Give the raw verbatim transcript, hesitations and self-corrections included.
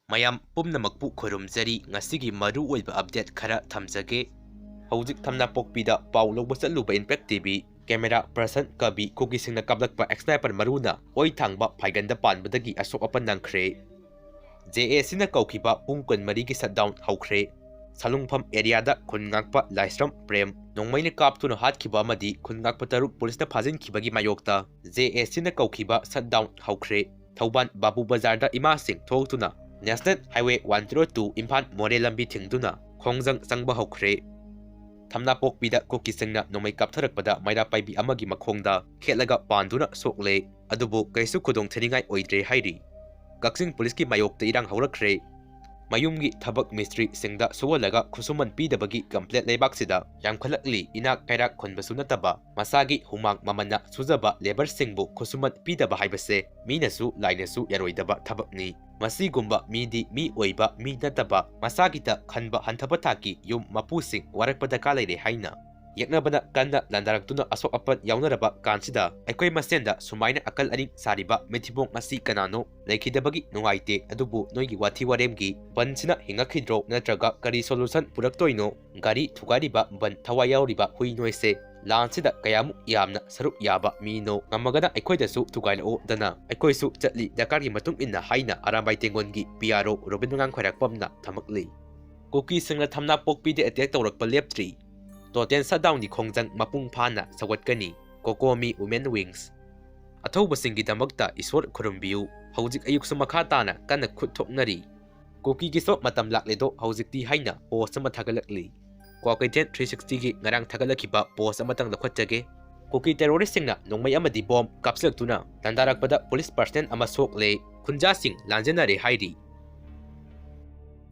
ꯃꯌꯥꯝ ꯄꯨꯝꯅꯃꯛꯄꯨ ꯈꯨꯔꯨꯝꯖꯔꯤ꯫ ꯉꯁꯤꯒꯤ ꯃꯔꯨꯑꯣꯏꯕ update ꯈꯔ ꯊꯝꯖꯒꯦ꯫ ꯍꯧꯖꯤꯛ ꯊꯝꯅꯥꯄꯣꯛꯄꯤꯗ ꯄꯥꯎ ꯂꯧꯕ ꯆꯠꯂꯨꯕ Impact T V camera person ꯀꯕꯤ ꯀꯨꯀꯤꯁꯤꯡꯅ ꯀꯥꯞꯂꯛꯄ sniper ꯃꯔꯨꯅ ꯑꯣꯏ ꯊꯥꯡꯕ ꯐꯥꯏꯒꯟꯗ ꯄꯥꯟꯕꯗꯒꯤ ꯑꯁꯣꯛ ꯑꯄꯟ ꯅꯪꯈ꯭ꯔꯦ꯫ J A Cꯅ ꯀꯧꯈꯤꯕ ꯄꯨꯡ ꯀꯨꯟꯃꯔꯤꯒꯤ shutdown ꯍꯧꯈ꯭ꯔꯦ꯫ ꯁꯥꯂꯨꯡꯐꯝ areaꯗ ꯈꯨꯟ ꯉꯥꯛꯄ ꯂꯥꯏꯁ꯭ꯔꯝ ꯄ꯭ꯔꯦꯝ ꯅꯣꯡꯃꯩꯅ ꯀꯥꯞꯇꯨꯅ ꯍꯥꯠꯈꯤꯕ ꯑꯃꯗꯤ ꯈꯨꯟ ꯉꯥꯛꯄ ꯇꯔꯨꯛ ꯄꯨꯂꯤꯁꯅ ꯐꯥꯖꯤꯟꯈꯤꯕꯒꯤ ꯃꯥꯌꯣꯛꯇ J A Cꯅ ꯀꯧꯈꯤꯕ shutdown ꯍꯧꯈ꯭ꯔꯦ꯫ ꯊꯧꯕꯥꯜ ꯕꯥꯕꯨ ꯕꯖꯥꯔꯗ ꯏꯃꯥꯁꯤꯡ ꯊꯣꯛꯇꯨꯅ National Highway one zero two Imphal ꯃꯣꯔꯦ ꯂꯝꯕꯤ ꯊꯤꯡꯗꯨꯅ ꯈꯣꯡꯖꯪ ꯆꯪꯕ ꯍꯧꯈ꯭ꯔꯦ꯫ ꯊꯝꯅꯥꯄꯣꯛꯄꯤꯗ ꯀꯨꯀꯤꯁꯤꯡꯅ ꯅꯣꯡꯃꯩ ꯀꯥꯞꯊꯔꯛꯄꯗ ꯃꯩꯔꯥ ꯄꯥꯏꯕꯤ ꯑꯃꯒꯤ ꯃꯈꯣꯡꯗ ꯈꯦꯠꯂꯒ ꯄꯥꯟꯗꯨꯅ ꯁꯣꯛꯂꯦ꯫ ꯑꯗꯨꯕꯨ ꯀꯩꯁꯨ ꯈꯨꯗꯣꯡ ꯊꯤꯅꯤꯡꯉꯥꯏ ꯑꯣꯏꯗ꯭ꯔꯦ ꯍꯥꯏꯔꯤ꯫ ꯀꯛꯆꯤꯡ ꯄꯨꯂꯤꯁꯀꯤ ꯃꯥꯌꯣꯛꯇ ꯏꯔꯥꯡ ꯍꯧꯔꯛꯈ꯭ꯔꯦ꯫ ꯃꯌꯨꯝꯒꯤ ꯊꯕꯛ ꯃꯤꯁꯇ꯭ꯔꯤꯁꯤꯡꯗ ꯁꯨꯍꯜꯂꯒ ꯈꯨꯠꯁꯨꯃꯟ ꯄꯤꯗꯕꯒꯤ complaint ꯂꯩꯕꯥꯛꯁꯤꯗ ꯌꯥꯝꯈꯠꯂꯛꯂꯤ꯫ ꯏꯅꯥꯛ ꯀꯩꯔꯥꯛ ꯈꯨꯟꯕꯁꯨ ꯅꯠꯇꯕ, ꯃꯁꯥꯒꯤ ꯍꯨꯃꯥꯡ ꯃꯃꯜꯅ ꯁꯨꯖꯕ labourꯁꯤꯡꯕꯨ ꯈꯨꯠꯁꯨꯃꯟ ꯄꯤꯗꯕ ꯍꯥꯏꯕꯁꯦ ꯃꯤꯅꯁꯨ ꯂꯥꯏꯅꯁꯨ ꯌꯥꯔꯣꯏꯗꯕ ꯊꯕꯛꯅꯤ꯫ ꯃꯁꯤꯒꯨꯝꯕ ꯃꯤꯗꯤ ꯃꯤ ꯑꯣꯏꯕ ꯃꯤ ꯅꯠꯇꯕ, ꯃꯁꯥꯒꯤꯇ ꯈꯟꯕ ꯍꯟꯊꯕ ꯊꯥꯛꯀꯤ ꯌꯨꯝ ꯃꯄꯨꯁꯤꯡ ꯋꯥꯔꯛꯄ ꯗꯔꯀꯥꯔ ꯂꯩꯔꯦ ꯍꯥꯏꯅ ꯌꯦꯛꯅꯕꯅ ꯀꯟꯅ ꯂꯥꯟꯗꯥꯔꯛꯇꯨꯅ ꯑꯁꯣꯛ ꯑꯄꯟ ꯌꯥꯎꯅꯔꯕ ꯀꯥꯟꯁꯤꯗ ꯑꯩꯈꯣꯏ ꯃꯁꯦꯟꯗ ꯁꯨꯃꯥꯏꯅ ꯑꯀꯜ ꯑꯔꯤꯡ ꯁꯥꯔꯤꯕ ꯃꯤꯊꯤꯕꯣꯡ ꯑꯁꯤ ꯀꯅꯥꯅꯣ? ꯂꯩꯈꯤꯗꯕꯒꯤ ꯅꯨꯡꯉꯥꯏꯇꯦ, ꯑꯗꯨꯕꯨ ꯅꯣꯏꯒꯤ ꯋꯥꯊꯤ ꯋꯥꯔꯦꯝꯒꯤ ꯕꯟꯁꯤꯅ ꯍꯤꯡꯉꯛꯈꯤꯗ꯭ꯔꯣ? ꯅꯠꯇ꯭ꯔꯒ ꯀꯔꯤ solution ꯄꯨꯔꯛꯇꯣꯏꯅꯣ? ꯒꯥꯔꯤ ꯊꯨꯒꯥꯏꯔꯤꯕ ꯕꯟ ꯊꯋꯥꯏ ꯌꯥꯎꯔꯤꯕ ꯍꯨꯏ ꯅꯣꯏꯁꯦ꯫ ꯂꯥꯟꯁꯤꯗ ꯀꯌꯥꯃꯨꯛ ꯌꯥꯝꯅ ꯁꯔꯨꯛ ꯌꯥꯕ ꯃꯤꯅꯣ? ꯉꯝꯃꯒꯅ ꯑꯩꯈꯣꯏꯗꯁꯨ ꯊꯨꯒꯥꯏꯔꯛꯑꯣꯗꯅ, ꯑꯩꯈꯣꯏꯁꯨ ꯆꯠꯂꯤ ꯗꯔꯀꯥꯔꯒꯤ ꯃꯇꯨꯡ ꯏꯟꯅ ꯍꯥꯏꯅ Arambai ꯇꯦꯡꯒꯣꯟꯒꯤ P R O ꯔꯣꯕꯤꯟꯗ꯭ꯔꯅꯥꯊ ꯈ꯭ꯋꯥꯏꯔꯥꯛꯄꯝꯅ ꯊꯝꯃꯛꯂꯤ꯫ ꯀꯨꯀꯤꯁꯤꯡꯅ ꯊꯝꯅꯥꯄꯣꯛꯄꯤꯗ attack ꯇꯧꯔꯛꯄ ꯂꯦꯞꯇ꯭ꯔꯤ꯫ Total shutdownꯒꯤ ꯈꯣꯡꯖꯪ ꯃꯄꯨꯡ ꯐꯥꯅ ꯁꯧꯒꯠꯀꯅꯤ꯫ COCOMI Women Wings꯫ ꯑꯊꯧꯕꯁꯤꯡꯒꯤꯗꯃꯛꯇ ꯏꯁꯣꯔ ꯈꯨꯔꯨꯝꯕꯤꯌꯨ꯫ ꯍꯧꯖꯤꯛ ꯑꯌꯨꯛꯁꯨ ꯃꯈꯥ ꯇꯥꯅ ꯀꯟꯅ ꯈꯨꯠ ꯊꯣꯛꯅꯔꯤ꯫ ꯀꯨꯀꯤꯒꯤꯁꯨ ꯃꯇꯝ ꯂꯥꯛꯂꯦꯗꯣ ꯍꯧꯖꯤꯛꯇꯤ ꯍꯥꯏꯅ post ꯑꯃ ꯊꯥꯒꯠꯂꯛꯂꯤ꯫ Kwakaithein three sixtyꯒꯤ ꯉꯔꯥꯡ ꯊꯥꯒꯠꯂꯛꯈꯤꯕ post ꯑꯃꯇꯪ ꯂꯧꯈꯠꯆꯒꯦ꯫ ꯀꯨꯀꯤ terroristꯁꯤꯡꯅ ꯅꯣꯡꯃꯩ ꯑꯃꯗꯤ bomb ꯀꯥꯞꯁꯤꯜꯂꯛꯇꯨꯅ ꯂꯥꯟꯗꯥꯔꯛꯄꯗ ꯄꯨꯂꯤꯁ personnel ꯑꯃ ꯁꯣꯛꯂꯦ꯫ ꯈꯨꯟꯖꯥꯁꯤꯡ ꯂꯥꯟꯖꯦꯟꯅꯔꯦ ꯍꯥꯏꯔꯤ꯫